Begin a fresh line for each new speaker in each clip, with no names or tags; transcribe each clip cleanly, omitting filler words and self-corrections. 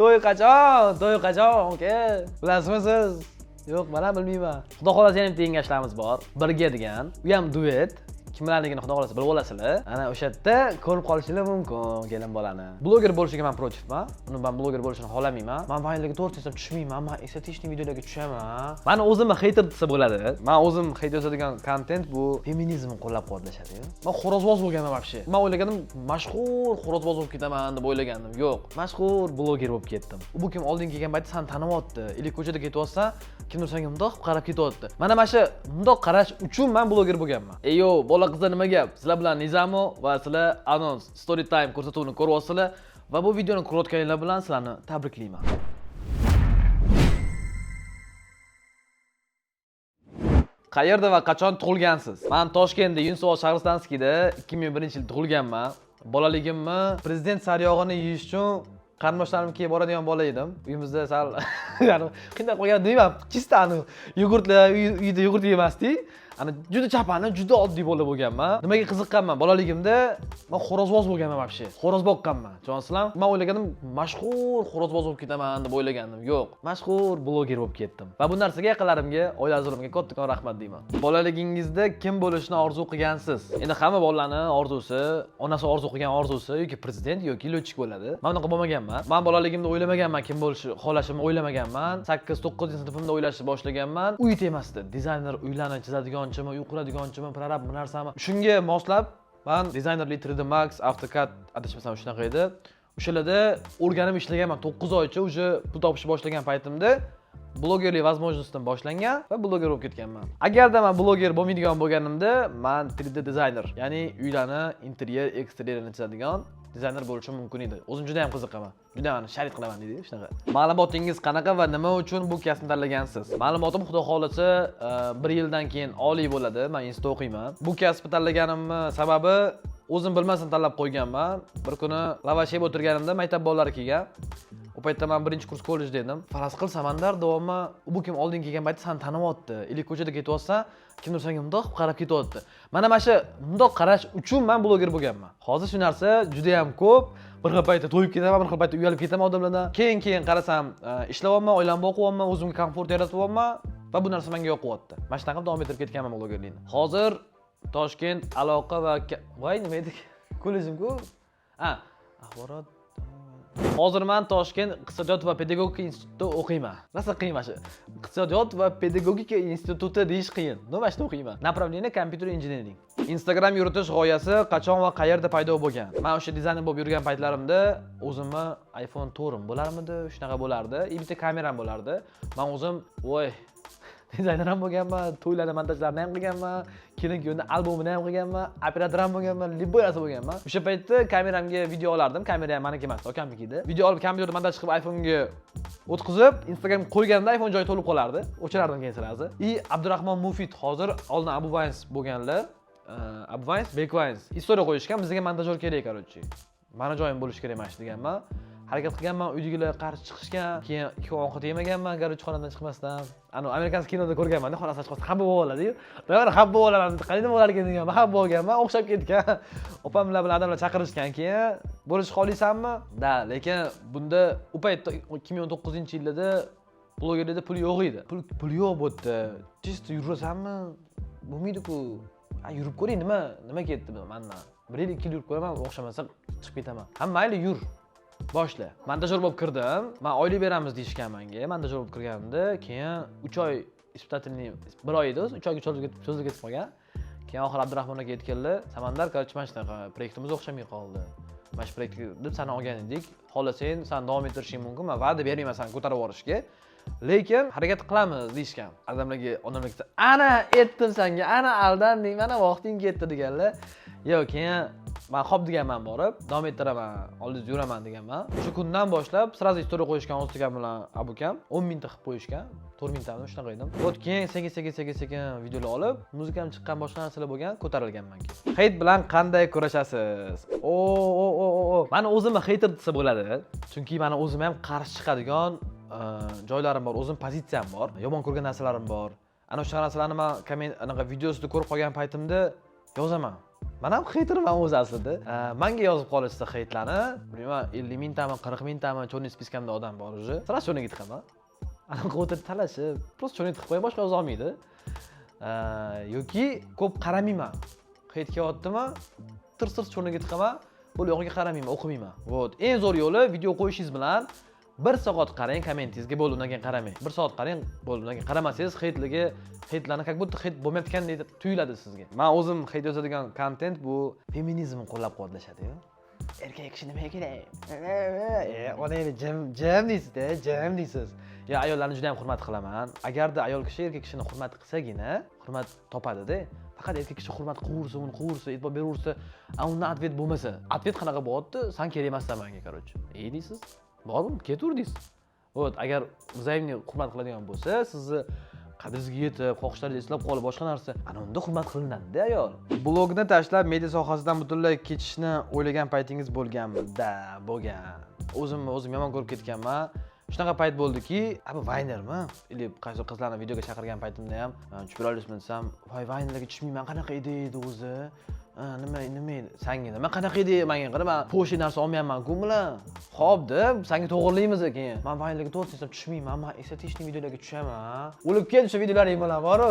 To'y qachon? To'y qachon, aka? Bilasizmi siz? Yo'q, man ham bilmayman. Xudo xohlasa, yana bitta engashlarimiz bor. Birga degan. U ham duet. Kimlarligini, xudo xohlasa, bilib olasizlar. Ana o'sha yerda ko'rib qolishinglar mumkin kelin bolani. Bloger bo'lishiga man против man. Uni, man bloger bo'lishini xohlamayman. Man vaynlarga, to'g'ri desam, tushmayman. Man эстетичный videolarga tushaman. Mani o'zimni хейтер desa bo'ladi. Man o'zim хейт yozadigan kontent bu feminizmni qo'llab-quvvatlashadi. Man xo'rozboz bo'lganman вообще. Man o'ylagandim, mashhur xo'rozboz bo'lib ketaman deb o'ylagandim. Yo'q, mashhur bloger bo'lib ketdim. Bu kim oldin kelgan paytda seni tanivyapti. Или ko'chada ketyapsan, kimdir senga mundoq qilib qarab ketyapti. Mana shu mundoq qarash uchun man bloger bo'lganman. Ey yo, bola qizlar, nima gap? Sizlar bilan Nizamo va sizlar Anons Story Time ko'rsatuvini ko'ryapsizlar va bu videoni ko'rayotganinglar bilan sizlarni tabriklayman. Qayerda va qachon tug'ilgansiz? Man Toshkentda, Yunusobod Shahristonskiyda 2001-yil tug'ilganman. Bolaligimni prezident saryog'ini yeyish uchun qarindoshlarimnikiga boradigan bola edim. Uyimizda sal, ya'ni qiynab qolgan deyman, чисто ani yogurtlar, uyda yogurt yemasdik. Ana juda chapani, juda oddiy bola bo'lganman. Nimaga qiziqqanman? Bolaligimda man xo'rozboz bo'lganman вообще. Xo'roz boqqanman. Tushunasizlarmi? Man o'ylagandim, mashhur xo'rozboz bo'lib ketaman deb o'ylagandim. Yo'q, mashhur bloger bo'lib ketdim. Va bu narsaga yaqinlarimga, oila a'zolarimga kattakon rahmat deyman. Bolaligingizda kim bo'lishni orzu qilgansiz? Endi hamma bolalarni orzusi, onasi orzu qilgan orzusi yoki prezident, yoki лётчик bo'ladi. Man unaqa bo'lmaganman. Man bolaligimda o'ylamaganman, kim bo'lishni xohlashimni o'ylamaganman. 8-9 sinfimda o'ylashni boshlaganman. Uy temasida dizayner, uylarni chizadiganchimi, uy quradiganchimi, prorab, bu narsami. Shunga moslab man dizaynerlik 3D Max, AutoCAD, adashmasam, shunaqa edi. O'shalarda o'rganib ishlaganman. 9 oycha уже pul topishni boshlagan paytimda blogerlik возможность dan boshlangan va bloger bo'lib ketganman. Agarda man bloger bo'lmaydigan bo'lganimda, man 3D dizayner, ya'ni uylarni interyer, eksteryerini chizadigan dizayner bo'lishim mumkin edi. O'zim juda ham qiziqaman. Juda ham шарить qilaman deydi, shunaqa. Ma'lumotingiz qanaqa va nima uchun bu kasbni tanlagansiz? Ma'lumotim, xudo xohlasa, bir yildan keyin oliy bo'ladi. Man institutda o'qiyman. Bu kasbni tanlaganimni sababi, o'zim bilmasdan tanlab qo'yganman. Bir kuni lavash yeb o'tirganimda maktab bolalari kelgan. U paytda man birinchi kurs kollejda edim. Faraz qil, Samandar, davommi, bu kim oldin kelgan paytda seni tanivyapti. Или ko'chada ketyapsan, kimdir senga mundoq qilib qarab ketyapti. Mana shu mundoq qarash uchun man bloger bo'lganman. Hozir shu narsa juda ham ko'p. Bir xil paytda to'yib ketaman, bir xil paytda uyalib ketaman odamlardan. Keyin qarasam, ishlayapman, oilamni boqyapman, o'zimga komfort yaratyapman va bu narsa menga yoqyapti. Mana shunaqa qilib davom ettirib ketganman blogerlikni. Hozir Toshkent aloqa va voy, nima edi? Kollejim-ku. Ha, axborot. Hozir man Toshkent iqtisodiyot va pedagogika institutida o'qiyman. Rosa qiyin mana shu. Iqtisodiyot va pedagogika instituti deyish qiyin. Но, mana shunda o'qiyman. Направление computer engineering. Instagram yuritish g'oyasi qachon va qayerda paydo bo'lgan? Man o'sha dizayner bo'lib yurgan paytlarimda o'zimni iPhone 4 bo'larmidi? Shunaqa bo'lardi. И bitta kameram bo'lardi. Man o'zim, voy, dizayner ham bo'lganman, to'ylarda montajlarni ham qilganman, kelin kuyovni albomini ham qilganman, operator ham bo'lganman, любой narsa bo'lganman. O'sha paytda kameramga video olardim, kamera ham maniki emas, akamniki edi. Video olib, kompyuterda montaj qilib, iPhone'ga o'tkazib, Instagramga qo'yganimda iPhone joyi to'lib qolardi. O'chirardim keyin сразу. И Abdurahmon Mufid, hozir oldin Abu Vines bo'lganlar, Abu Vines, Bek Vines история qo'yishgan, bizga montajyor kerak, короче. Mani joyim bo'lishi kerak mana shu deganman. Harakat qilganman, uydagilar qarshi chiqishgan. Keyin 2 kun ovqat yemaganman, короче, xonadan chiqmasdan. Ani американский kinoda ko'rganman, xonasidan chiqmasa xafa bo'lib oladi-yu. Mana xafa bo'lib olaman, qanday bo'lar ekan deganman, xafa bo'lganman, o'xshab ketgan. Opamlar bilan adamlar chaqirishgan keyin, bo'lishni xohlaysanmi? Да, lekin bunda u paytda, 2019-yilda blogerlarda pul yo'q edi. Pul yo'q bu yerda. Чисто yurasanmi? Bo'lmaydi-ku. Ha, yurib ko'ring, nima ketdi mandan. Bir yil, 2 yil yurib ko'raman, o'xshamasa chiqib ketaman. Ha, mayli, yur. Boshla. Montajyor bo'lib kirdim. Man oylik beramiz deyishgan menga. Montajyor bo'lib kirganimda, keyin 3 oy испытательный, bir oy edi o'zi, 3 oyga cho'zilib ketib qolgan. Keyin oxiri Abdurahmon aka aytganlar, Samandar, короче, mana shunaqa proyektimiz o'xshamay qoldi. Mana shu proyektga deb sani olgan edik. Xohlasang, san davom ettirishing mumkin. Man va'da bermayman sani ko'tarib yuborishga. Lekin harakat qilamiz deyishgan. Odamlarga, odamlarga ana aytdim senga, ana aldanding, mana vaqting ketdi deganlar. Yo'q, keyin man hop deganman, borib davom ettiraman, oldingizda yuraman deganman. O'sha kundan boshlab сразу история qo'yishgan O'zi akam bilan Abu akam 10 mingta qilib qo'yishgan. 4 mingtami, shunaqa edim. Вот, keyin sekin, sekin, sekin, sekin videolar olib, muzikam chiqqan, boshqa narsalar bo'lgan, ko'tarilganman keyin. Хейт bilan qanday kurashasiz? O o o o. Mani o'zimni хейтер desa bo'ladi. Chunki mani o'zim ham qarshi chiqadigan joylarim bor, o'zim pozitsiyam bor, yomon ko'rgan narsalarim bor. Ana o'sha narsalarni man komment, anaqa videosida ko'rib qolgan paytimda yozaman. Man ham heyterman o'zi aslida. Manga yozib qolishsa heytlarni, bilmayman, 50 mingtami, 40 mingtami черный списка mda odam bor уже. Сразу черный ga tiqaman. Anaqa o'tirib talashib, просто черный tiqib qo'yaman, boshqa yoza olmaydi. Yoki ko'p qaramayman. Heyt kelyaptimi, tirs tirs черный ga tiqaman, bo'ldi, yog'iga qaramayman, o'qimayman. Вот. Eng zo'r yo'li video qo'yishingiz bilan bir soat qarang kommentingizga, bo'ldi, undan keyin qaramang. Bir soat qarang, bo'ldi, undan keyin qaramasangiz heytligi, heytlarni как будто heyt bo'lmayotgandek tuyuladi sizga. Man o'zim heyt yozadigan kontent bu feminizmni qo'llab-quvvatlashadi-yu. Erkak kishi nimaga kerak? Onangni jim jim deysizda, jim deysiz. Ya ayollarni juda ham hurmat qilaman. Agarda ayol kishi erkak kishini hurmat qilsagina, hurmat topadida. Faqat erkak kishi hurmat qilaversa, uni qilaversa, e'tibor beraversa, a undan ответ bo'lmasa, ответ qanaqa bo'lyapti? San kerak emassan menga, короче. E deysiz. Bormi, ketaver deysiz. Вот, agar взаимный hurmat qiladigan bo'lsa, sizni qadringizga yetib, xohishlaringizni eslab qolib, boshqa narsa, ana unda hurmat qilinadi-da ayol. Blogni tashlab media sohasidan butunlay ketishni o'ylagan paytingiz bo'lganmi? Да, bo'lgan. O'zimni o'zim yomon ko'rib ketganman. Shunaqa payt bo'ldiki, a bu vaynermi? Или qaysi qizlarni videoga chaqirgan paytimda ham tushib bera olasizmi desam, voy, vaynerlarga tushmayman, qanaqa edi edi o'zi? Ha, nima nima edi? Sanga nima qanaqa edi? Menga qara, man пошлый narsa olmayapman-ku bilan. Xo'p deb, sanga to'g'rilaymiz keyin. Man vaynerlarga to'g'ri desam tushmayman, man эстетичный videolarga tushaman. O'lib ket o'sha videolaring bilan boru.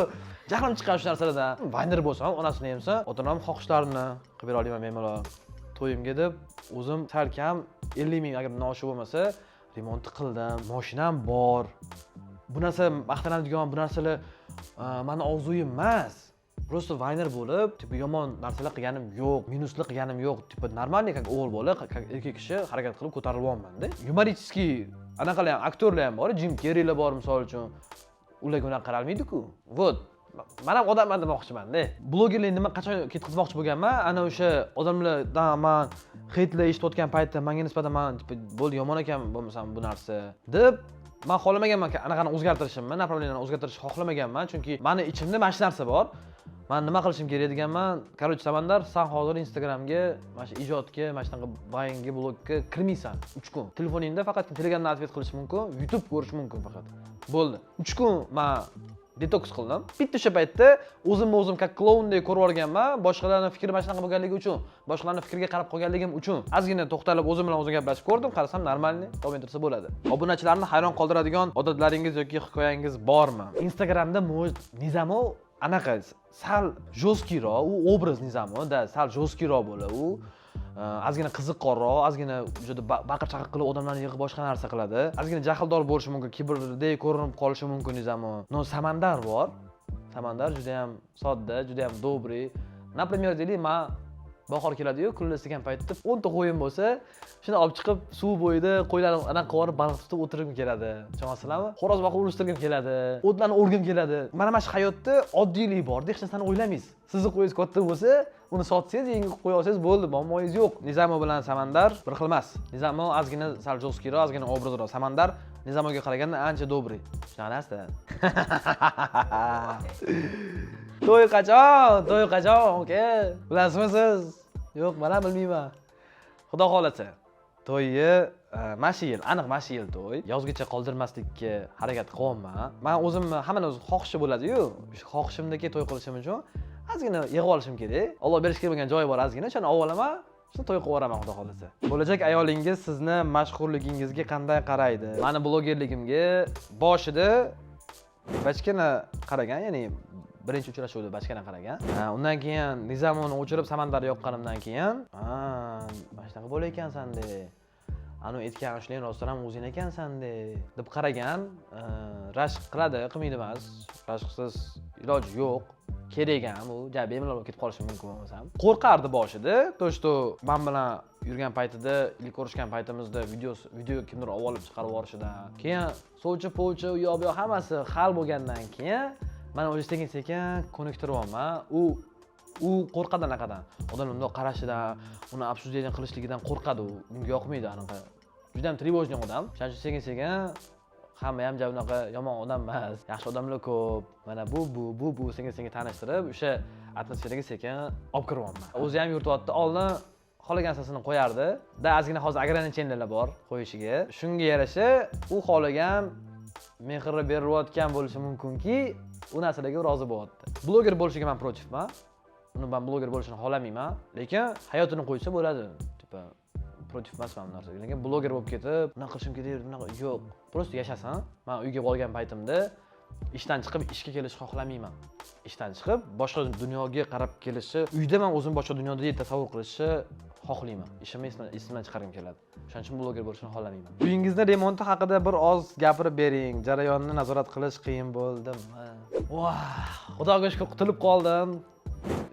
Jahlim chiqqan shu narsalardan. Vayner bo'lsam, onasini emsa, ota-onam xohishlarini qilib bera olaman bemalol. To'yimga deb o'zim salkam 50 ming agar bundan oshiq bo'lmasa, remont qildim, mashinam bor. Bu narsa maqtanadigan, bu narsalar mani orzuyim emas. Просто vayner bo'lib, типа yomon narsalar qilganim yo'q, minusli qilganim yo'q. Типа нормальный, как o'g'il bola, как erkak kishi harakat qilib ko'tarilyapman-da. Юмористический anaqalar ham, aktyorlar ham bor, Jim Kerrilar bor misol uchun. Ularga unaqa qaralmaydi-ku. Вот. Man ham odamman demoqchiman-da. Blogerlik nima qachon ketkazmoqchi bo'lganman, ana o'sha odamlardan man heytlar eshitayotgan paytda menga nisbatan man типа bo'ldi, yomon ekan bo'lmasam bu narsa deb man xohlamaganman anaqani o'zgartirishimni, направление ni o'zgartirishni xohlamaganman, chunki mani ichimda mana shu narsa bor. Man nima qilishim kerak deganman. Короче, Samandar, san hozir Instagramga, mana shu ijodga, mana shunaqa vaynga, blogga kirmaysan 3 kun. Telefoningda faqat Telegramdan ответ qilish mumkin, YouTube ko'rish mumkin faqat. Bo'ldi. 3 kun man detoks qildim. Bitta o'sha paytda o'zimni o'zim как kloundek ko'rib olganman, boshqalarning fikri mana shunaqa bo'lganligi uchun, boshqalarning fikriga qarab qolganligim uchun ozgina to'xtalib o'zim bilan o'zim gaplashib ko'rdim, qarasam нормальный, davom ettirsa bo'ladi. Obunachilarni hayron qoldiradigan odatlaringiz yoki hikoyangiz bormi? Instagramda может Nizamo anaqa sal жесткий roq, u obraz Nizamo, да, sal жесткий roq bo'ladi. U ozgina qiziqqonroq, ozgina juda baqir chaqir qilib odamlarni yig'ib boshqa narsa qiladi. Ozgina jahldor bo'lishi mumkin, kibrdek ko'rinib qolishi mumkin Nizamo. Но Samandar bor. Samandar juda ham sodda, juda ham добрый. Например, deylik, man bahor keladi-yu, kunlar isigan paytda 10 ta qo'yim bo'lsa, shuni olib chiqib suv bo'yida qo'ylarni anaqa qilib yuborib baliq tutib o'tirgim keladi. Tushunasizlarmi? Xo'roz boqib urishtirgim keladi. O'tlarni o'rgim keladi. Mana shu hayotda oddiylik borda, hech narsani o'ylamaysiz. Sizni qo'yingiz katta bo'lsa, uni sotsangiz, yangi qo'ya olsangiz bo'ldi, muammoyingiz yo'q. Nizamo bilan Samandar bir xil emas. Nizamo ozgina sal жесткий roq, ozgina obrazroq. Samandar Nizamoga qaraganda ancha добрый. Shunaqa narsa. To'y qachon? To'y qachon, aka? Bilasizmi siz? Yo'q, men ham bilmayman. Xudo xohlasa, to'yni mana shu yil, aniq mana shu yil to'y. Yozgacha qoldirmaslikka harakat qilyapman. Men o'zimni hammani o'zi xohishi bo'ladi-yu, o'sha xohishimdagi to'y qilishim uchun ozgina yig'ib olishim kerak. Alloh berish kerak bo'lgan joyi bor ozgina, o'shani olib olaman, shuni to'y qilib yuboraman xudo xohlasa. Bo'lajak ayolingiz sizni mashhurligingizga qanday qaraydi? Mani blogerligimga boshida bachkana qaragan, ya'ni birinchi uchrashuvda bachkana qaragan. Ha, undan keyin Nizamoni o'chirib Samandarni yoqqanimdan keyin, ha, mana shunaqa bo'lar ekansan de. Anu aytgan shular rostdan ham o'zing ekansan de deb qaragan. Rashk qiladi, qilmaydi emas. Rashksiz iloji yo'q. Kerak ham u, ja bemalol bo'lib ketib qolishi mumkin bo'lmasam. Qo'rqardi boshida, то что man bilan yurgan paytida или ko'rishgan paytimizda video kimdir olib olib chiqarib yuborishidan. Keyin sovchi povchi u yoq bu yoq hammasi hal bo'lgandan keyin mana o'zi sekin sekin ko'niktiryapman. U qo'rqadi anaqadan. Odamlar bundoq qarashidan, uni обсуждение qilishligidan qo'rqadi u. Unga yoqmaydi anaqa. Juda ham тревожный odam. Shuning uchun sekin sekin hamma ham ja unaqa yomon odam emas. Yaxshi odamlar ko'p. Mana bu sekin sekin tanishtirib, o'sha atmosferaga sekin olib kiryapman. O'zi ham yurityapti. Oldin xohlagan narsasini qo'yardi. Да, ozgina hozir ограничения lar bor qo'yishiga. Shunga yarasha u xohlagan mehri berilayotgan bo'lishi mumkinki, u narsalarga rozi bo'lyapti. Bloger bo'lishiga man против man. Uni man bloger bo'lishini xohlamayman, lekin hayotini qo'ysa bo'ladi, типа, против emasman bu narsaga. Lekin bloger bo'lib ketib, bunaqa qilishim kerak, bunaqa yo'q, просто yashasin. Man uyga borgan paytimda ishdan chiqib ishga kelishni xohlamayman. Ishdan chiqib boshqa dunyoga qarab kelishi, uyda man o'zim boshqa dunyoda tasavvur qilishni xohlayman. Ishimni esimdan chiqargim keladi. O'shaning uchun bloger bo'lishini xohlamayman. Uyingizni remonti haqida bir oz gapirib bering. Jarayonni nazorat qilish qiyin bo'ldimi? Voh, Xudoga shukur, qutulib qoldim.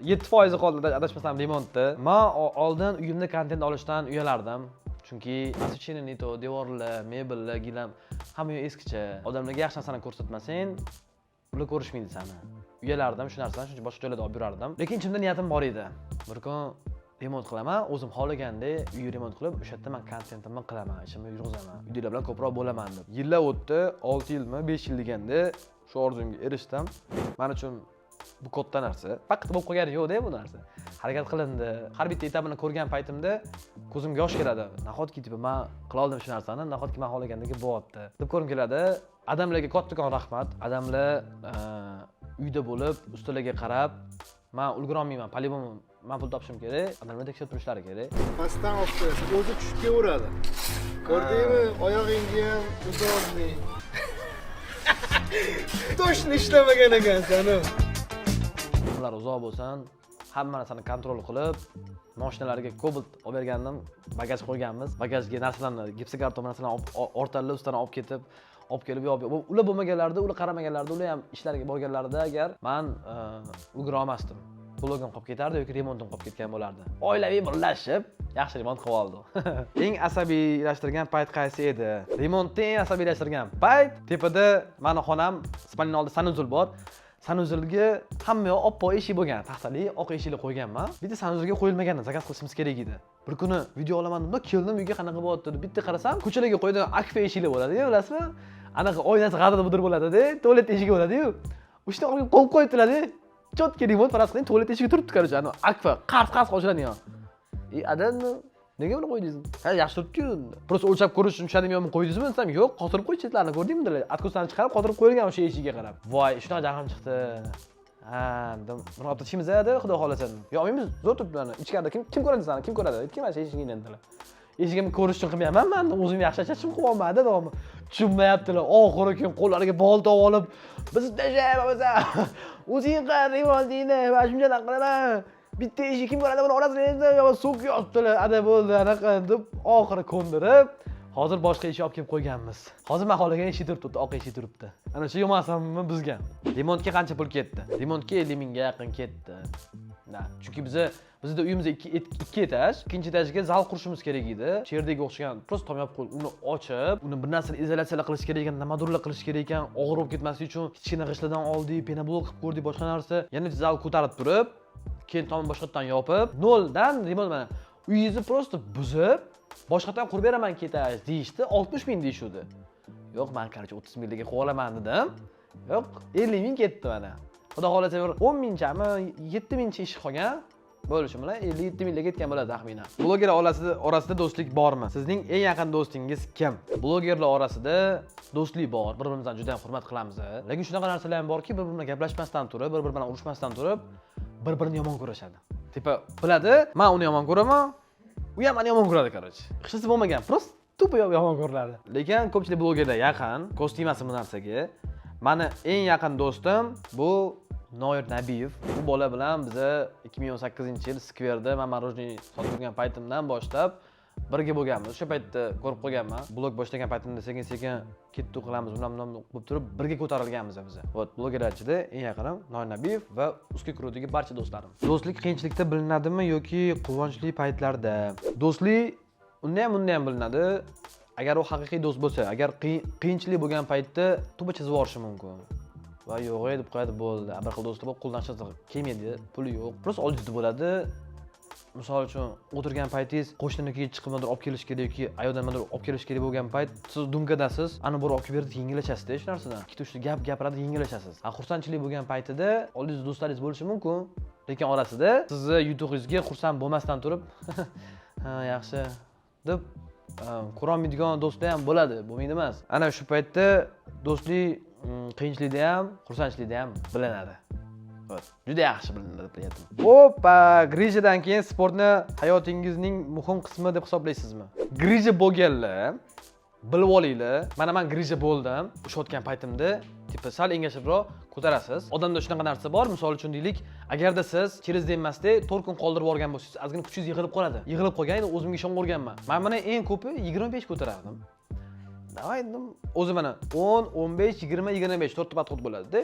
7 foizi qoldi, adashmasam, remontni. Man oldin uyimda kontent olishdan uyalardim, chunki освещение не то, devorlar, mebellar, gilam, hamma yoq eskicha. Odamlarga yaxshi narsani ko'rsatmasang, ular ko'rishmaydi sani. Uyalardim shu narsadan, shuning uchun boshqa joylarda olib yurardim. Lekin ichimda niyatim bor edi: bir kun remont qilaman, o'zim xohlagandek uy remont qilib, o'sha yerda man kontentimni qilaman, ishimni yurg'izaman, uydagilar bilan ko'proq bo'laman deb. Yillar o'tdi, 6 yilmi, 5 yil deganda shu orzumga erishdim. Man uchun bu katta narsa. Faqat bo'lib qolgani yo'qda bu narsa, harakat qilindi. Har bitta etapini ko'rgan paytimda ko'zimga yosh keladi: nahotki, типа, man qila oldim shu narsani, nahotki man xohlagandek bo'lyapti, deb ko'rgim keladi. Adamlarga kattakon rahmat. Adamlar uyda bo'lib, ustalarga qarab, man ulgurolmayman по любому, man pul topishim kerak, odamlar tekshirib turishlari kerak.
Pastdan olib qo'yasan, o'zi tushib kelaveradi. Ko'rdingmi, oyog'ingga ham удобный. Точно ishlamagan ekansan u.
Ular uzoq bo'lsin, hamma narsani контроль qilib, moshinalarga Cobalt olib bergandim, bagaj qo'yganmiz. Bagajga narsalarni, gipsokarton narsalarni ortadilar, ustidan olib ketib, olib kelib, yo'q, ular bo'lmaganlarida, ular qaramaganlarida, ular ham ishlariga borganlarida agar, man ulgura olmasdim. Blogim qolib ketardi yoki remontim qolib ketgan bo'lardi. Oilaviy birlashib, yaxshi remont qilib oldim. Eng asabiylashtirgan payt qaysi edi? Remontda eng asabiylashtirgan payt: tepada mani xonam, спальня oldida санузел bor. Санузел ga hamma yoq oppoq eshik bo'lgan, taxtali oq eshiklar qo'yganman. Bitta санузел ga qo'yilmagan, заказ qilishimiz kerak edi. Bir kuni video olaman dedim, keldim uyga, qanaqa bo'lyapti deb bitta qarasam, ko'chalarga qo'yadigan Akfa eshiklar bo'ladiyu, bilasizmi, anaqa oynasi g'adir budir bo'ladida, tualet eshigi bo'ladiyu, o'shani olib qo'yib qo'yibdilarda. Четкий remont, faraz qiling, tualet eshigi turibdi, короче, anavi Akfa qars qars ochiladigan. И adam, nega buni qo'ydingiz? Ha, yaxshi turibdiyu, просто o'lchab ko'rish uchun tushadimi yo'qmi qo'ydingizmi desam, yo'q, qotirib qo'y, chetlarini ko'rdingmi dedilar. Откос larni chiqarib, qotirib qo'yilgan o'sha eshigiga qarab. Voy, shunaqa jahlim chiqdi. Ha, dedim, buni olib tashlaymiz dedi, xudo xohlasa dedim. Yo'q, olmaymiz, zo'r turibdi. Mana ichkarida kim ko'radi sani, kim ko'radi kim mana shu eshigingni dedilar. Eshigimni ko'rish uchun qilmayapman man, o'zim yaxshi yashashim qilyapman dedi. Tushunmayaptilar. Oxiri keyin qo'llariga bolta olib, biz tashlaymiz, o'zing qil remontingni, man shunchadan qilaman, bitta eshik, kim ko'radi buni orasini, so'k yotibdilar, ada bo'ldi, anaqa deb oxiri ko'ndirib, hozir boshqa eshik olib kelib qo'yganmiz. Hozir man xohlagan eshik turibdi, oq eshik turibdi. Ana shu yomonsammi buzgan. Remontga qancha pul ketdi? Remontga 50 mingga yaqin ketdi. Да, chunki bizda uyimiz ikki etaj, ikkinchi etajga zal qurishimiz kerak edi. Cherdakka o'xshagan, просто tom yopib qo'yib, uni ochib, uni bir narsani izolyatsiyalar qilish kerak ekan, nimadirlar qilish kerak ekan, og'ir bo'lib ketmasligi uchun kichkina g'ishtlardan oldik, пеноблок qilib ko'rdik, boshqa narsa. Yana zal ko'tarib turib, keyin tomni boshqatdan yopib, noldan remont. Mana uyingizni просто buzib, boshqatdan qurib beraman ikki etaj deyishdi, 60 ming deyishuvdi. Yo'q, man, короче, 30 minglarga qilib olaman dedim. Yo'q, 50 ming ketdi mana. Xudo xohlasa, bir 10 mingchami, 7 mingcha ish qolgan. Bo'ldi, shu bilan 57 mingga ketgan bo'ladi taxminan. Blogerlar orasida do'stlik bormi? Sizning eng yaqin do'stingiz kim? Blogerlar orasida do'stlik bor, bir birimizdan juda ham hurmat qilamiz. Lekin shunaqa narsalar ham borki, bir biri bilan gaplashmasdan turib, bir biri bilan urushmasdan turib, bir birini yomon ko'rishadi. Типа, biladi, man uni yomon ko'raman, u ham meni yomon ko'radi, короче. Hech narsa bo'lmagan, просто тупо yomon ko'riladi. Lekin ko'pchilik blogerlar yaqin, ko'z tegmasin bu narsaga. Mani eng yaqin do'stim bu Noir Nabiyev. Bu bola bilan biza 2018-yil skverda man мороженое sotib yurgan paytimdan boshlab birga bo'lganmiz. O'sha paytda ko'rib qo'yganman. Blog boshlagan paytimda sekin sekin ketdi, qilamiz, undan bundan bo'lib turib birga ko'tarilganmiz biz. Вот, blogerlar ichida eng yaqinim Noir Nabiyev va Узкий круг dagi barcha do'stlarim. Do'stlik qiyinchilikda bilinadimi yoki quvonchli paytlarda? Do'stlik unda ham, bunda ham bilinadi. Agar u haqiqiy do'st bo'lsa, agar qiyinchilik bo'lgan paytda тупо chizib yuborishi mumkin. Va yo'q deb qo'yadi, bo'ldi. Bir xil do'stlar bo'lib, qo'ldan hech narsa kelmaydi, puli yo'q. Просто oldingizda bo'ladi. Misol uchun, o'tirgan paytingiz qo'shninikiga chiqib nimadir olib kelish kerak yoki ayoldan nimadir olib kelish kerak bo'lgan payt, siz думка dasiz, ana borib olib kelib berdi, yengillashasizda shu narsadan. Ikkita uchta gap gapiradi, yengillashasiz. A xursandchilik bo'lgan paytida oldingizda do'stlaringiz bo'lishi mumkin, lekin orasida sizni yutug'ingizga xursand bo'lmasdan turib, ha, yaxshi deb ko'rolmaydigan do'stlar ham bo'ladi, bo'lmaydi emas. Ana shu paytda do'stlik qiyinchilikda ham, xursandchilikda ham bilinadi. Вот. Juda yaxshi bilinadi при этом. Опа, грыжа dan keyin sportni hayotingizning muhim qismi deb hisoblaysizmi? Грыжа bo'lganlar bilib olinglar. Mana man грыжа bo'ldim. Ushayotgan paytimda типа sal engashibroq ko'tarasiz. Odamda shunaqa narsa bor, misol uchun deylik, agarda siz через день emasda 4 kun qoldirib yuborgan bo'lsangiz, ozgina kuchingiz yig'ilib qoladi. Yig'ilib qolgan, endi o'zimga ishonib o'rganman. Man buni eng ko'pi 25 ko'tarardim. Давай dedim, o'zi mana 10, 15, 20, 25 to'rtta подход bo'ladi-da.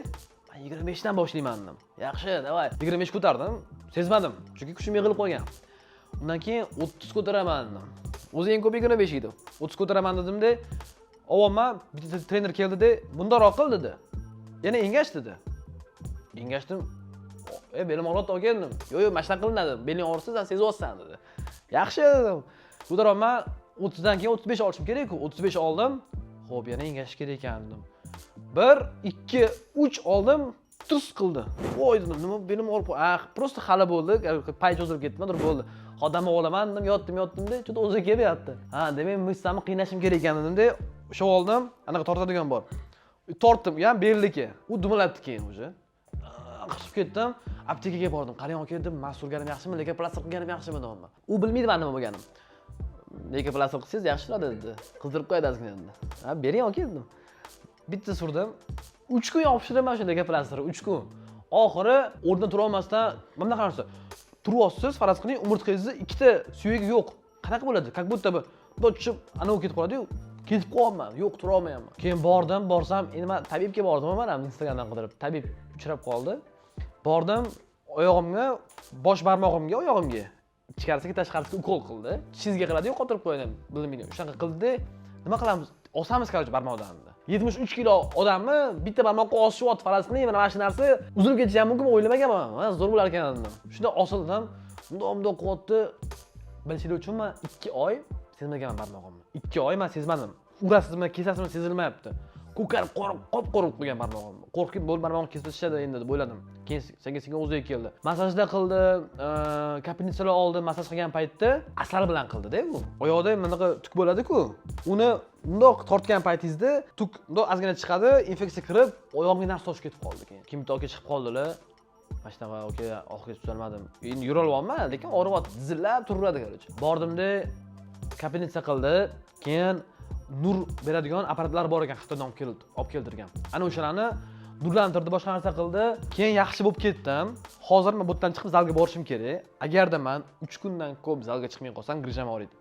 Man 25 dan boshlayman dedim. Yaxshi, давай. 25 ko'tardim, sezmadim, chunki kuchim yig'ilib qolgan. Undan keyin 30 ko'taraman dedim. O'zi eng ko'p 25 edi. 30 ko'taraman dedimda, ovyapman, bitta trener keldida, bundoqroq qil dedi. Yana engash dedi. Engashdim. E, belim og'riyapti aka dedim. Yo'q, yo'q, mana shunaqa qilinadi. Beling og'risa sen sezyapsan dedi. Yaxshi dedim. Ko'taryapman, 30 dan keyin 35 olishim kerak-ku. 35 oldim. Xo'p, yana engashish kerak ekan dedim. 1, 2, 3 oldim. Tus qildi. Voy dedim, nima belim og'rib, ah, просто hali bo'ldi, pay cho'zilib ketdi, nimadir bo'ldi. Hozir dam olaman dedim, yotdim, yotdim-da, juda o'ziga kelyapti. Ha, demak, мышца mni qiynashim kerak ekan dedim-da, ushlab oldim, anaqa tortadigan bor. Tortdim, u ham belniki. U dumalabdi keyin уже. Qisib ketdim, aptekaga bordim. Qarang aka dedim, man surganim yaxshimi, лейкопластырь qilganim yaxshimi deyapman. U bilmaydi man nima bo'lganimni. Лейкопластырь qilsangiz yaxshi turadi dedi. Qizdirib qo'yadi ozgina dedi. Ha, bering aka dedim. Bitta surdim. 3 kun yopishtirdim shu лейкопластырь, 3 kun. Oxiri o'rnidan tura olmasdan mana bunaqa narsa. Turyapsiz, faraz qiling, umurtqangizni ikkita suyagi yo'q. Qanaqa bo'ladi? Как будто бы bundoq tushib, anavi ketib qoladi-yu, ketib qolyapman. Yo'q, tura olmayapman. Keyin bordim, borsam, endi man tabibga bordim, man ham Instagramdan qidirib, tabib uchrab qoldi. Bordim, oyog'imga, bosh barmog'imga, oyog'imga ichkarisiga, tashqarisiga ukol qildi. Tishingizga qiladi-yu, qotirib qo'yadi, bilinmaydi. Shunaqa qildi. Nima qilamiz? Osamiz, короче, barmoqdan dedi. 73 kilo odamni bitta barmoqqa osishyapti, faraz qiling, mana shu narsa uzilib ketishi ham mumkin, o'ylamaganman. Ha, zo'r bo'lar ekan dedim. Shunda osildim. Bundoq bundoq qilyapti. Bilishinglar uchun man 2 oy sezmaganman barmog'imni. 2 oy man sezmadim. Urasizmi, kesasizmi sezilmayapti. Ko'karib, qop qora bo'lib qolgan barmog'im. Qo'rqib, bo'ldi, barmog'imni kesib tashladi endi deb o'yladim. Keyin sekin sekin o'ziga keldi. Massajda qildi, капельница lar oldi, massaj qilgan paytda asal bilan qildi-da u. Oyoqda bunaqa tuk bo'ladi-ku. Uni bundoq tortgan paytingizda tuk bundoq ozgina chiqadi, infeksiya kirib, oyog'imga narsa toshib ketib qoldi keyin. Kim aka chiqib qoldilar. Mana shunaqa aka, oxirigacha tuzalmadim. Endi yuralyapman, lekin og'riyapti, dizillab turaveradi, короче. Bordimda капельница qildi, keyin nur beradigan apparatlar bor ekan, Xitoydan olib keltirgan. Ana o'shalarni nurlantirdi, boshqa narsa qildi. Keyin yaxshi bo'lib ketdim. Hozir men bu yerdan chiqib zalga borishim kerak. Agarda man 3 kundan ko'p zalga chiqmay qolsam, грыжа m og'riydi.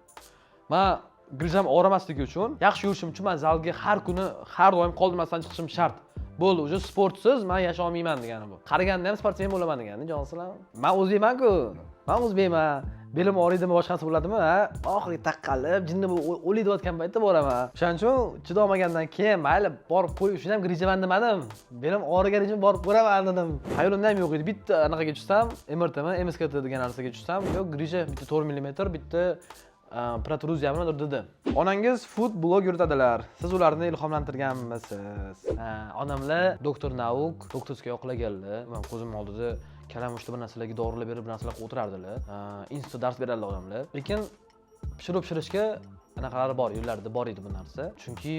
Man грыжа m og'rimasligi uchun, yaxshi yurishim uchun man zalga har kuni, har doim qoldirmasdan chiqishim shart. Bo'ldi, уже sportsiz man yasha olmayman degani bu. Qariganda ham sportsmen bo'laman degani, jonsizlar. Man o'zbekman-ku. Man o'zbekman. Belim og'riydimi, boshqasi bo'ladimi, ha? Oxirgi taqqalib, jinni bo'lib o'lay deyotgan paytda boraman. O'shaning uchun chidolmagandan keyin mayli borib qo'y, shuni ham грыжа man demadim. Belim og'rigani uchun borib ko'raman dedim. Hayolimda ham yo'q edi. Bitta anaqaga tushsam, MRTmi, MSKT degan narsaga tushsam, yo'q, грыжа bitta 4 mm, bitta протрузия nimadir dedi. Onangiz food blog yuritadilar. Siz ularni ilhomlantirganmisiz? Ha, onamlar доктор наук, докторский oqlaganlar. Man ko'zim oldida kalamushda bir narsalarga dorilar berib, bir narsalar qilib o'tirardilar. Institutda dars beradilar odamlar. Lekin pishirib pishirishga anaqalari bor, yo'llarida bor edi bu narsa. Chunki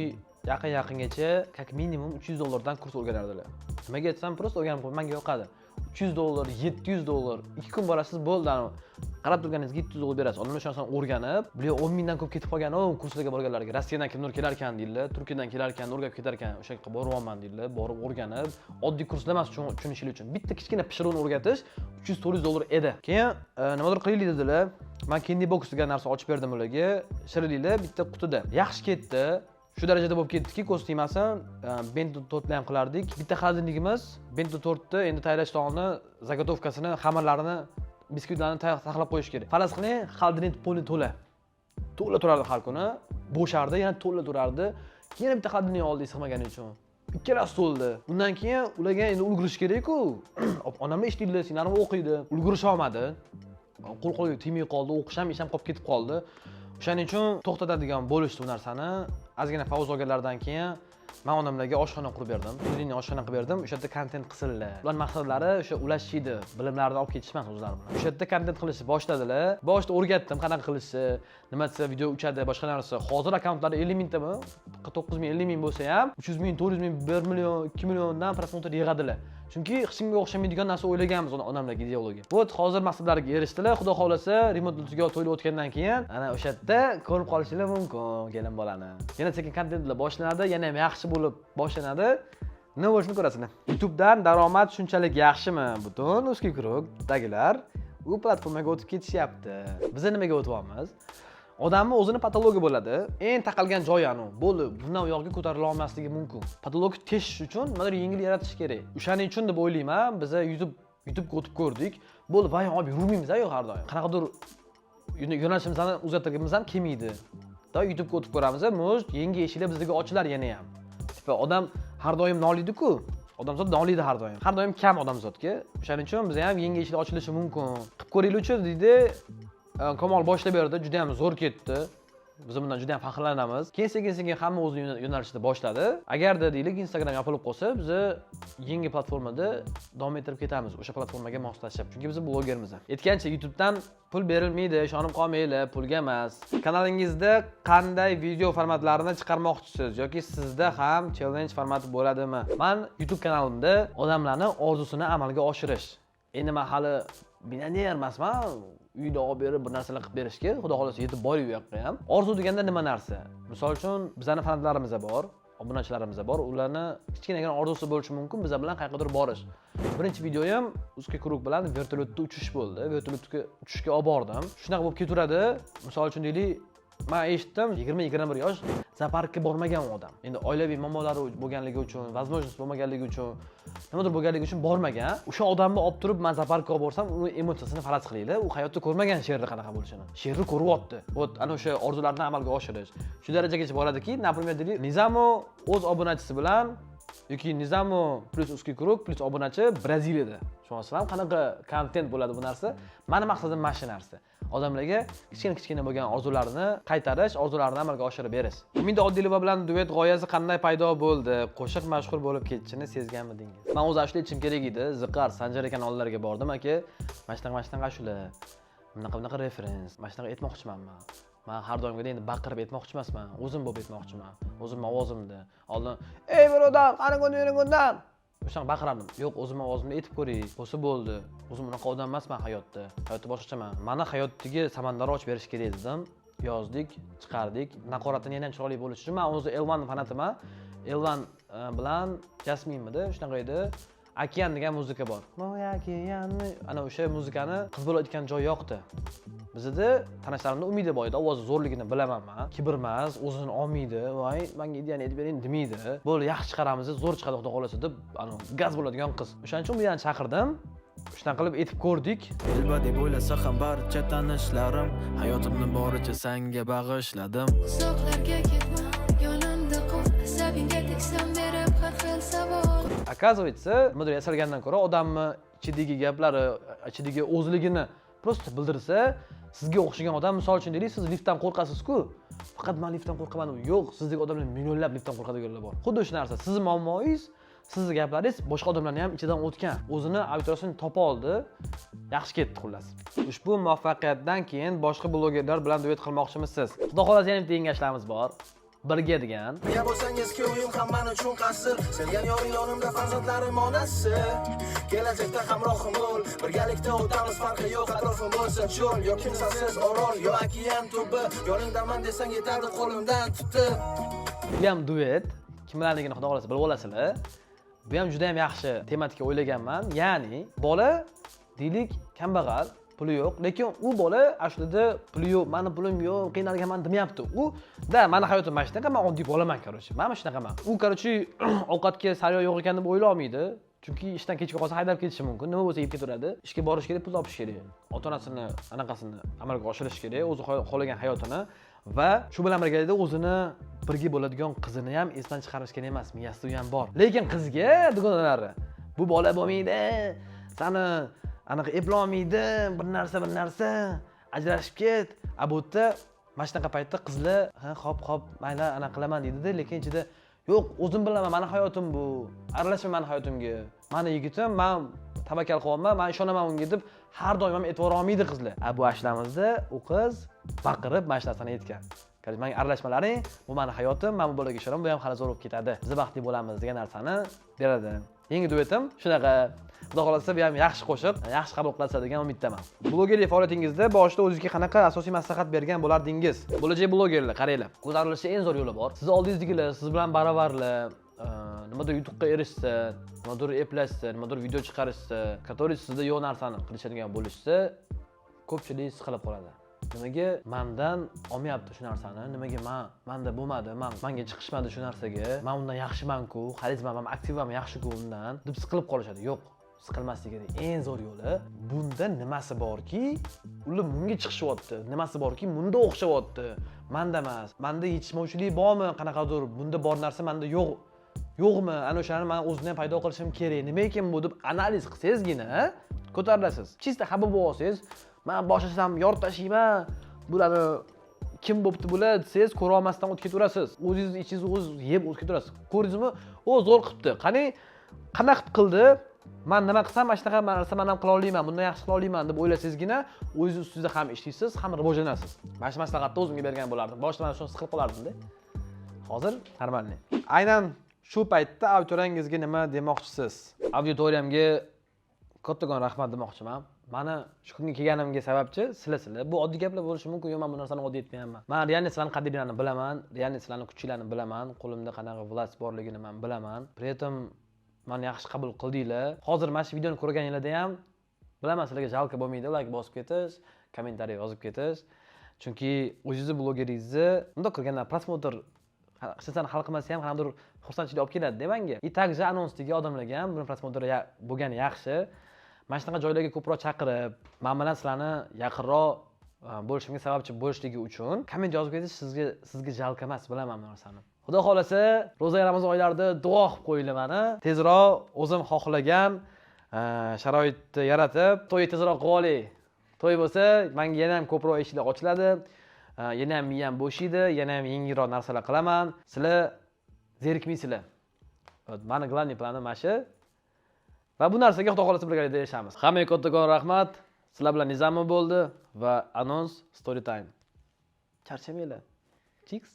yaqin yaqingacha как minimum 300 dollardan kurs o'rganardilar. Nimaga aytsam, просто o'rganib qo'y, menga yoqadi. 300 dollar, 700 dollar, 2 kun borasiz, bo'ldi, anavi qarab turganingizga 700 dollar berasiz. Odamlar o'sha narsani o'rganib, bular 10 mingdan ko'p ketib qolgan, u kurslarga borganlarga. Rossiyadan kimdir kelar ekan deydilar, Turkiyadan kelar ekan, o'rganib ketar ekan, o'sha yoqqa boryapman deydilar, borib o'rganib, oddiy kurslar emas, tushunishlik uchun. Bitta kichkina pishiruvni o'rgatish 300-400 dollar edi. Keyin nimadir qilaylik dedilar. Man Candy Box degan narsa ochib berdim ularga. Shirinliklar bitta qutida. Yaxshi ketdi. Shu darajada bo'lib ketdiki, ko'z tegmasin, bento tortlar ham qilardik. Bitta холодильник imiz bento tortni endi tayyorlash oldin заготовка sini, xamirlarini, biskvitlarni saqlab qo'yish kerak. Faraz qiling, холодильник полный to'la. To'la turardi har kuni. Bo'shardi, yana to'la turardi. Keyin bitta холодильник oldik sig'magani uchun. Ikkalasi to'ldi. Undan keyin ularga endi ulgurish kerak-ku. Onamlar ishlaydilar, singlarim o'qiydi. Ulgurisha olmadi. Qo'l qo'lga tegmay qoldi, o'qish ham, ish ham qolib ketib qoldi. O'shaning uchun to'xtatadigan bo'lishdi bu narsani. Ozgina pauza olganlaridan keyin man onamlarga oshxona qurib berdim. Pulini oshxona qilib berdim. O'sha yerda kontent qilsinlar. Ular maqsadlari o'sha ulashish edi, bilimlarini olib ketish emas o'zlari bilan. O'sha yerda kontent qilishni boshladilar. Boshida o'rgatdim qanaqa qilishni, nima desa video uchadi, boshqa narsa. Hozir akkauntlari 50 mingtami, 49 ming, 50 ming bo'lsa ham 300 ming, 400 ming, 1 million, 2 milliondan просмотр yig'adilar. Chunki hech kimga o'xshamaydigan narsa o'ylaganmiz, odamlarga ideologiya. Вот hozir maqsadlariga erishdilar. Xudo xohlasa, remont tugal to'ylar o'tgandan keyin ana o'sha yerda ko'rib qolishinglar mumkin kelin bolani. Yana sekin kontentlar boshlanadi, yana ham yaxshi bo'lib boshlanadi. Nima bo'lishini ko'rasizlar. YouTubedan daromad shunchalik yaxshimi? Butun узкий круг dagilar u platformaga o'tib ketishyapti. Biz nimaga o'tyapmiz? Odamni o'zini потолок i bo'ladi. Eng taqalgan joyi anu. Bo'ldi, bundan u yoqqa ko'tarila olmasligi mumkin. Потолок ni teshish uchun nimadir yengil yaratish kerak. O'shaning uchun deb o'ylayman, biza YouTubega o'tib ko'rdik. Bo'ldi, voy, olib yurmaymiz yo'q har doim. Qanaqadir yo'nalishimizni o'zgartirgimiz ham kelmaydi. Да, YouTubega o'tib ko'ramiz, может, yangi eshiklar bizga ochilar yana ham. Типа odam har doim noliydi-ku. Odamzod noliydi har doim. Har doim kam odamzodga. O'shaning uchun biz ham yangi eshiklar ochilishi mumkin. Qilib ko'ringlarchi deydi. Kamol boshlab berdi, juda ham zo'r ketdi. Biz bundan juda ham faxrlanamiz. Keyin sekin-sekin hamma o'zini yo'nalishida boshladi. Agarda deylik Instagram yopilib qolsa, biz yangi platformada davom ettirib ketamiz, o'sha platformaga moslashib. Chunki biz blogermiz. Aytgancha, YouTubedan pul berilmaydi, ishonib qolmanglar, pulga emas. Kanalingizda qanday video formatlarini chiqarmoqchisiz yoki sizda ham challenge formati bo'ladimi? Man YouTube kanalimda odamlarni orzusini amalga oshirish. Endi men hali millioner emasman, uyda olib berib bir narsalar qilib berishga, xudo xohlasa, yetib borib u yoqqa ham. Orzu deganda nima narsa? Misol uchun, bizani fanatlarimiz bor, obunachilarimiz bor, ularni kichkinagina orzusi bo'lishi mumkin biza bilan qayergadir borish. Birinchi videoyim узкий круг bilan vertolyotda uchish bo'ldi. Vertolyotga uchishga olib bordim. Shunaqa bo'lib ketaveradi. Misol uchun deylik, man eshitdim, 20-21 yosh zooparkka bormagan u odam. Endi oilaviy muammolari bo'lganligi uchun, возможность bo'lmaganligi uchun, nimadir bo'lganligi uchun bormagan. O'sha odamni olib turib man zooparkka olib borsam, uni emotsiyasini faraz qilinglar. U hayotda ko'rmagan sherni qanaqa bo'lishini. Sherni ko'ryapti. Вот ana o'sha orzularni amalga oshirish shu darajagacha boradiki, например, deylik, Nizamo o'z obunachisi bilan yoki Nizamo плюс узкий круг плюс obunachi Braziliyada. Tushunyapsizlarmi, qanaqa kontent bo'ladi bu narsa? Mani maqsadim mana shu narsa: odamlarga kichkina kichkina bo'lgan orzularini qaytarish, orzularini amalga oshirib berish. Umida Odilova bilan duet g'oyasi qanday paydo bo'ldi? Qo'shiq mashhur bo'lib ketishini sezganmidingiz? Man o'zi ashula aytishim kerak edi. Ziqar Sanjar akani oldilariga bordim: "Aka, mana shunaqa, mana shunaqa ashula, bunaqa bunaqa referens, mana shunaqa aytmoqchiman man. Man har doimgidek endi baqirib aytmoqchi emasman, o'zim bo'lib aytmoqchiman, o'zimni ovozimda. Oldin 'Ey birodar, qani kundan' o'shanaqa baqirardim. Yo'q, o'zimni ovozimda aytib ko'ray bo'lsa bo'ldi. O'zim unaqa odam emasman hayotda, hayotda boshqachaman. Mani hayotdagi samandar ochib berish kerak", dedim. Yozdik, chiqardik. Naqoratini yana ham chiroyli bo'lishi uchun, man o'zi Elvan fanatiman. Elvan bilan Jasminmidi, shunaqa edi, "Okean" degan muzika bor. "Мой океан", ana o'sha muzikani qiz bola aytgan joy yoqdi. Bizada tanishlarimda Umida bor edi, ovozi zo'rligini bilaman man. Kibr emas, o'zini olmaydi, "Voy, manga ideyani aytib bering" demaydi. "Bo'ldi, yaxshi chiqaramiz, zo'r chiqadi, xudo xohlasa", deb anavi gaz bo'ladigan qiz. O'shaning uchun Umidani chaqirdim, shunaqa qilib aytib ko'rdik.
Telba deb o'ylasa ham barcha tanishlarim, hayotimni boricha sanga bag'ishladim.
Uzoqlarga ketma, yonimda qol. Asabingga tegsam berib har xil savol.
Оказывается, nimadir yasalgandan ko'ra odamni ichidagi gaplari, ichidagi o'zligini просто bildirsa, sizga o'xshagan odam, misol uchun deylik, siz liftdan qo'rqasiz-ku, faqat "Man liftdan qo'rqaman" deb yo'q, sizdek odamlar millionlab liftdan qo'rqadiganlar bor. Xuddi shu narsa, sizni muammoyingiz, sizni gaplaringiz boshqa odamlarni ham ichidan o'tgan, o'zini auditoriyasini topa oldi, yaxshi ketdi xullas. Ushbu muvaffaqiyatdan keyin boshqa blogerlar bilan duet qilmoqchimisiz? Xudo xohlasa, yana bitta yengashlarimiz bor, birga degan.
Birga bo'lsang, eski uyim ham man uchun qasr. Sevgan yoring yonimda, farzandlarim onasi. Kelajakda hamrohim bo'l. Birgalikda o'tamiz, farqi yo'q, atrofim bo'lsa cho'l yo kimsasiz orol yo okean tubi. Yoningdaman desang yetadi qo'limdan tutib.
Bu ham duet, kim bilanligini xudo xohlasa bilib olasizlar. Bu ham juda ham yaxshi tematika o'ylaganman. Ya'ni bola deylik kambag'al, puli yo'q, lekin u bola aslida "Puli yo'q, mani pulim yo'q, qiynalganman" demayapti. U да, mani hayotim mana shunaqa, man oddiy bolaman, короче, man mana shunaqaman. U, короче, ovqatga sariyog' yo'q ekan deb o'ylaolmaydi, chunki ishdan kechga qolsa haydab ketishi mumkin, nima bo'lsa yeb ketaveradi. Ishga borish kerak, pul topish kerak, ota onasini anaqasini amalga oshirish kerak, o'zi xohlagan hayotini. Va shu bilan birgalikda o'zini birga bo'ladigan qizini ham esdan chiqarish kerak emas, miyasida u ham bor. Lekin qizga dugonalari "Bu bola bo'lmaydi, sani anaqa eplolmaydi", bir narsa, bir narsa, "Ajrashib ket". A bu yerda mana shunaqa paytda qizlar "Ha, hop hop, mayli, anaqa qilaman" deydida, lekin ichida "Yo'q, o'zim bilaman, mani hayotim bu, aralashma mani hayotimga, mani yigitim, man tavakkal qilyapman, man ishonaman unga" deb har doim ham e'tibor olmaydi qizlar. A bu ashulamizda u qiz baqirib mana shu narsani aytgan: "Короче, manga aralashmalaring, bu mani hayotim, man bu bolaga ishonaman, bu ham hali zo'r bo'lib ketadi, biz baxtli bo'lamiz" degan narsani beradi. Yangi duetim shunaqa. Xudo xohlasa, bu ham yaxshi qo'shiq, yaxshi qabul qilasiz degan umiddaman. Blogerlik faoliyatingizda boshida o'zingizga qanaqa asosiy maslahat bergan bo'lardingiz? Bo'lajak blogerlar, qaranglar. Ko'tarilishni eng zo'r yo'li bor. Siz oldingizdagilar siz bilan baravarlar, nimadir yutuqqa erishsa, nimadir eplashsa, nimadir video chiqarishsa, который sizda yo'q narsani qilishadigan bo'lishsa, ko'pchilik siqilib qoladi. Nimaga mandan olmayapti shu narsani? Nimaga manda bo'lmadi? Manga chiqishmadi shu narsaga. Man undan yaxshiman-ku, xarizmam ham, aktiv ham yaxshi-ku undan, deb siqilib qolishadi. Yo'q, siqilmasligini eng zo'r yo'li: bunda nimasi borki, ular bunga chiqishyapti? Nimasi borki, bunda o'xshayapti? Manda emas. Manda yetishmovchilik bormi qanaqadir? Bunda bor narsa manda yo'q, yo'qmi? Ana o'shani man o'zimdan ham paydo qilishim kerak. Nima ekan bu, deb analiz qilsangizgina ko'tarilasiz. Чисто xafa bo'lib olsangiz, man boshlasam yorib tashlayman bularni, kim bo'pti bular, desangiz, ko'ra olmasdan o'tib ketaverasiz. O'zingizni ichingizni o'zingiz yeb o'tib ketaverasiz. Ko'rdingizmi, o, zo'r qilibdi, qani, qanaqa qilib qildi, man nima qilsam mana shunaqa narsa man ham qila olaman, bundan yaxshi qila olaman, deb o'ylasangizgina o'zingiz ustida ham ishlaysiz, ham rivojlanasiz. Mana shu maslahatni o'zimga bergan bo'lardim. Boshida mana shuni siqilib qolardimda, hozir нормальный. Aynan shu paytda auditoriyangizga nima demoqchisiz? Auditoriyamga kattakon rahmat demoqchiman. Mani shu kunga kelganimga sababchi sizlar. Bu oddiy gaplar bo'lishi mumkin, yo'q, man bu narsani oddiy aytmayapman. Man реально sizlarni qadringlarni bilaman, реально sizlarni kuchinglarni bilaman, qo'limda qanaqa власть borligini man bilaman. При этом mani yaxshi qabul qildinglar. Hozir mana shu videoni ko'rganinglarda ham, bilaman, sizlarga жалко bo'lmaydi layk bosib ketish, kommentariy yozib ketish, chunki o'zingizni blogeringizni bundoq qilganda просмотр hech narsani hal qilmasa ham, qanaqadir xursandchilik olib keladida manga. И также anonsdagi odamlarga ham buni просмотр bo'lgani yaxshi. Mana shunaqa joylarga ko'proq chaqirib, man bilan sizlarni yaqinroq bo'lishimga sababchi bo'lishligi uchun komment yozib ketish sizga жалко emas, bilaman bu narsani. Xudo xohlasa, ro'za, Ramazon oylarida duo qilib qo'yinglar, mani tezroq o'zim xohlagan sharoitni yaratib, to'y tezroq qilib olay. To'y bo'lsa, manga yana ham ko'proq eshiklar ochiladi, yana ham miyam bo'shaydi, yana ham yengilroq narsalar qilaman. Sizlar zerikmaysizlar. Вот, mani главный planim mana shu va bu narsaga, Xudo xohlasa, birgalikda erishamiz. Hammaga kattakon rahmat. Sizlar bilan Nizamov bo'ldi va anons story time. Charchamanglar. Chiks.